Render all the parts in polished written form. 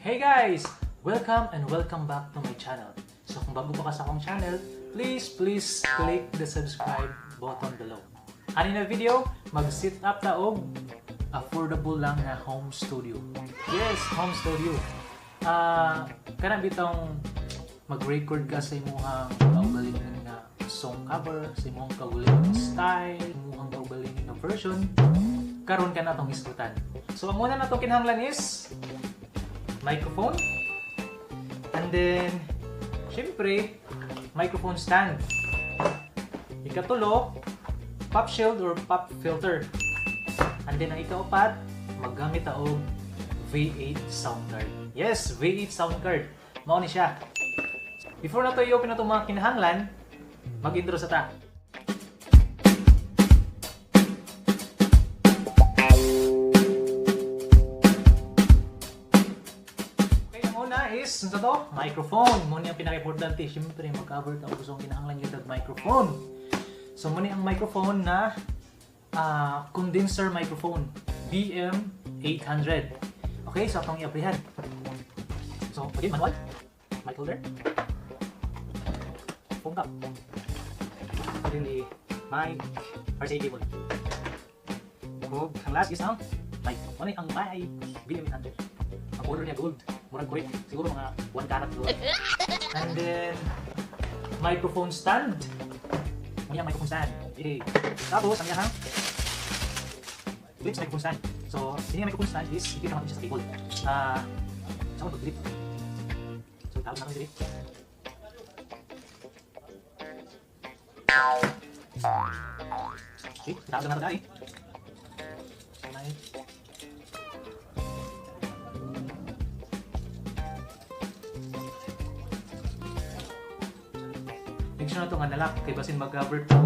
Hey guys! Welcome and welcome back to my channel. So kung bago pa ka sa akong channel, please, please click the subscribe button below. Ani na video, mag-set up ta og affordable lang na home studio. Yes, home studio. Kanang bitong mag-record ka sa imong kaugalingon nga song cover, sa imong kaugalingon nga style, imong kaugalingon nga version, karon ka na tong hisgutan. So ang una na tong kinahanglan is microphone. And then, syempre, microphone stand. Ikatulo, pop shield or pop filter. And then, ang ikaapat, maggamit ta og V8 sound card. Yes, V8 sound card. Mao ni siya. Before na to i-open na itong mga kinahanglan, mag-intro sa ta. Okay, ang una is, ano to? Microphone. Mao ni ang pinaka-importante. Siyempre, mag-cover ta og gusto kinahanglan yun og microphone. So, mao ni ang microphone na condenser microphone. BM800. Okay, so atong i-abrihan. So, again, manual. Mic holder. Phone cup. And then the mic RCA cable. Ug ang last is ang mic. Mao ni ang mic BM800. Ang color niya gold. Murag kurit. Siguro mga 1 karat gold. And then, microphone stand. Mao ni ang microphone stand. Yay. Tapos, ang iyahang clips microphone stand. So, ini ang microphone stand is ikita natin siya sa table. Sa akong pag-grip. So, tawag natin diri. Okay, tawag natin dai. So, make sure na ito nga nalak kay basin mag-cover to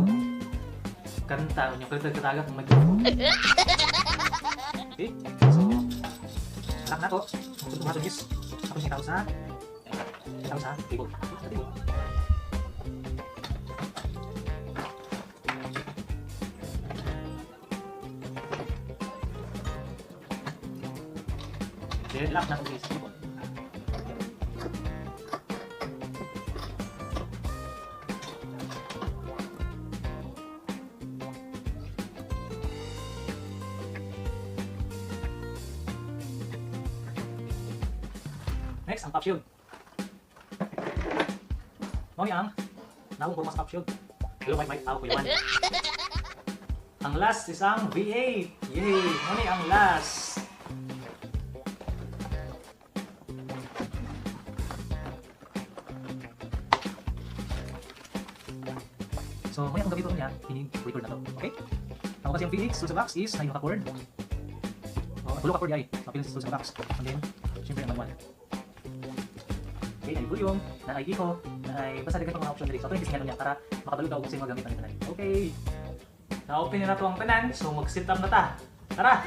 kanta unya kalit katagat ng microphone. Okay, so lock na to. Ang sunod natin is ako siya tao sa table. Okay, sa table. Then lock na ito sa table. Next, ang pop shield. Mao ni ang nawong porma sa pop shield. Hello, Mike, Mike. Ako, Kuya Juan. Ang last is ang V8. Yay! Mao ni ang last. So, mao ni ang gamiton niya, ining record na to. Okay? Ako kasi ang V8, sulod sa box is 9 ka cord. Oh, tulo ka cord ay. Mapilin sa sulod sa box. And then, syempre ang manual. Okay, ay volume, na ay echo, na ay basta daghan pa mga option diri. So ato yung tisingan niya para makabalo ka og unsay magamit ang tanan. Okay. Na-open na nato ang tanan, so mag-set up na ta. Tara.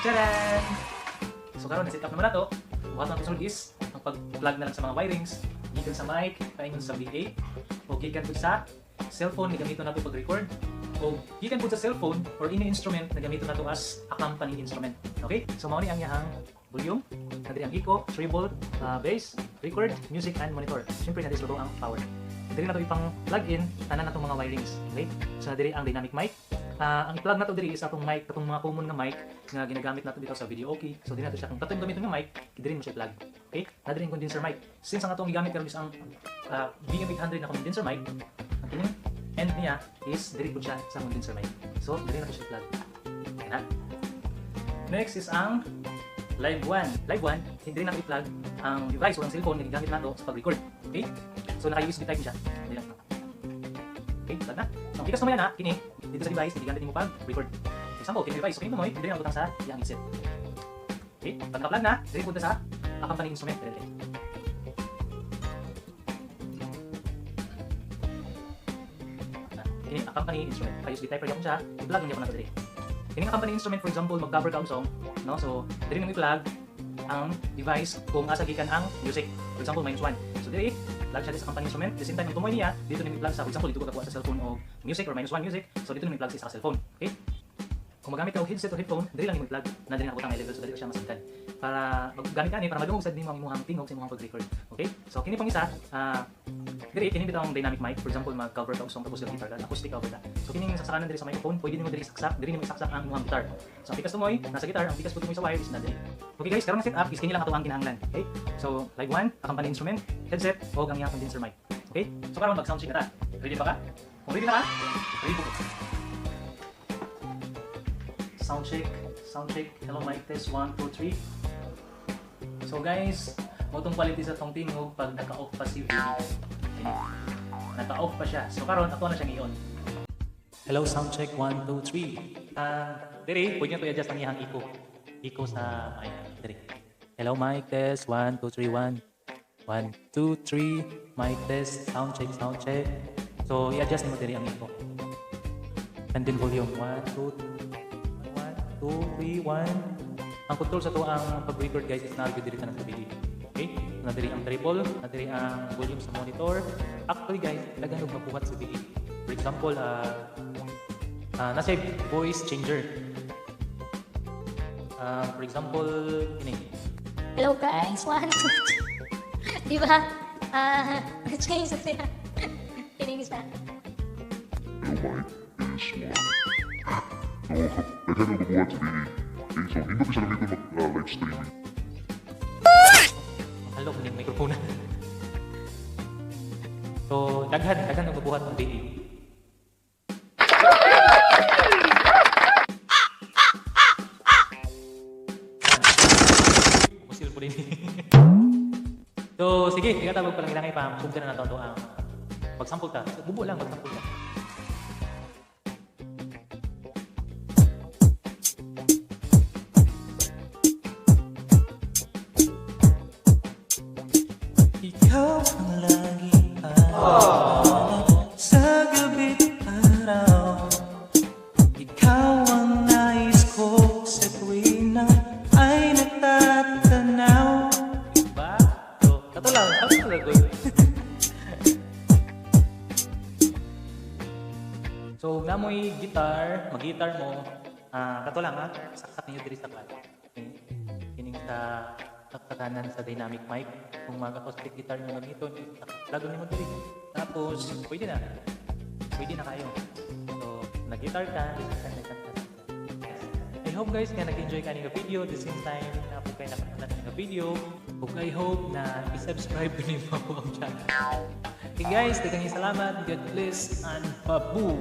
Tcharan! So karon na-set up naman na to. Buhat ang sunod is ang pag-plug na lang sa mga wirings, gikan sa mic, paingon sa V8. O gikan pud sa cellphone nga gamiton nato pag-record, o gikan pud sa cellphone or any instrument na gamiton nato as accompanying instrument. Okay? So mao ni ang iyang volume, naa diri ang echo, treble, bass, record, music and monitor. Siyempre naa diri ang power. Diri nato ipang plug in tanan natong mga wirings. Okay? So naa diri ang dynamic mic. Ang i-plug nato diri is atong mic, katong mga common nga mic nga ginagamit nato dito sa video, okay. So diri nato siya, kung katong gamiton nga mic, diri mo siya i-plug. Okay? Naa diri ang condenser mic. Since ang atong gigamit karon is ang BM800 na condenser mic, ang kining end niya is diri pud siya sa condenser mic. So diri nato siya i-plug. Okay na. Next is ang Live 1. Live 1, hindi nato i-plug ang device o ang cellphone na gigamit nato sa pag-record. Okay? So naka-USB type siya. Dili lang. Okay, plug na. So ang pikas naman na kini dito sa device gigamit nimo pag-record. Example, kini device, so kini mo dili na butang sa iyang headset. Okay? Pag naka-plug na, dili punta sa accompanying instrument. Dili, dili. Kini accompanying instrument. Naka-USB type ra siya, i-plug niya pa nato diri. Kini accompanying instrument, for example, mag-cover ka og song, no? So diri nimo i-plug ang device kung asa gikan ang music. For example, -1. So diri plug siya sa accompanying instrument. The same time ang tumoy niya, dito nimo i-plug sa, for example, dito ka kuha sa cellphone og music or -1 music. So dito nimo i-plug sa cellphone. Okay? Kung magamit ka og headset or headphone, diri lang nimo i-plug. Na diri nakabutang level, so dali siya masugdan. Para maggamit ka ani para madungog sad nimo ang imong tingog sa imong pag-record. Okay? So kini pang isa, diri kini bitawng dynamic mic. For example, mag-cover ka og song tapos yung guitar ka, acoustic cover ka. So kining saksakanan diri sa microphone, pwede nimo diri isaksak, diri nimo isaksak ang imong guitar. So ang pikas tumoy nasa guitar, ang pikas pud tumoy sa wire is na diri. Okay guys, karon nga setup is kini lang ato ang kinahanglan. Okay? So live 1, accompanying instrument, headset ug ang iyang condenser mic. Okay? So karon mag-sound check na ta. Ready ba ka? Kung ready na ka, ready po. Sound check, sound check. Hello, mic test 1 2 3. So guys, mao tong quality sa tong tingog pag naka-off pa si VB. Naka-off pa siya. So karon ato na siyang i-on. Hello, sound check 1 2 3. Diri pwede na to i-adjust ang iyang echo. Echo sa mic diri. Hello, mic test 1 2 3 1. 1 2 3, mic test, sound check, sound check. So i-adjust nimo diri ang echo. And then volume 1 2 1 2 3 1. Ang control sa to ang pag-record guys is naa diri tanan sa VE. Okay? Naa diri ang treble, naa diri ang volume sa monitor. Actually guys, daghan og mabuhat sa VE. For example, nasa voice changer. For example, kini. Hello guys, 1, 2, 3. Di ba? Change na siya. Kining siya. Hello, mic is 1. So, daghan og mabuhat sa VE. Okay, so nindot siya gamiton mag live streaming. Hello, kuning microphone. So, daghan og mabuhat ang VE. Musil po din. So, sige, ikatabag pa lang ilangay pa. Sugdan na nato ito ang mag-sample ta. Bubo lang, mag-sample ta. Ikaw ang laging alaala sa gabi't araw. Ikaw ang nais ko sa tuwing na ay natatanaw. Diba? So, kato lang, kato lang ko. So, namoy guitar, mag-guitar mo, kato lang ha, saksak niyo diri sa kwan. Okay. Kining sa saksakanan sa dynamic mic. Kung mag-acoustic guitar nyo gamiton, plug nimo diri. Tapos, pwede na. Pwede na kayo. So, nag-guitar ka, kanta-kanta. I hope guys nga nag-enjoy ka nga video. At the same time, na po kayo nakatanda nga video. Ug I hope na i-subscribe niyo po ang channel. Okay guys, daghang salamat. God bless and babu!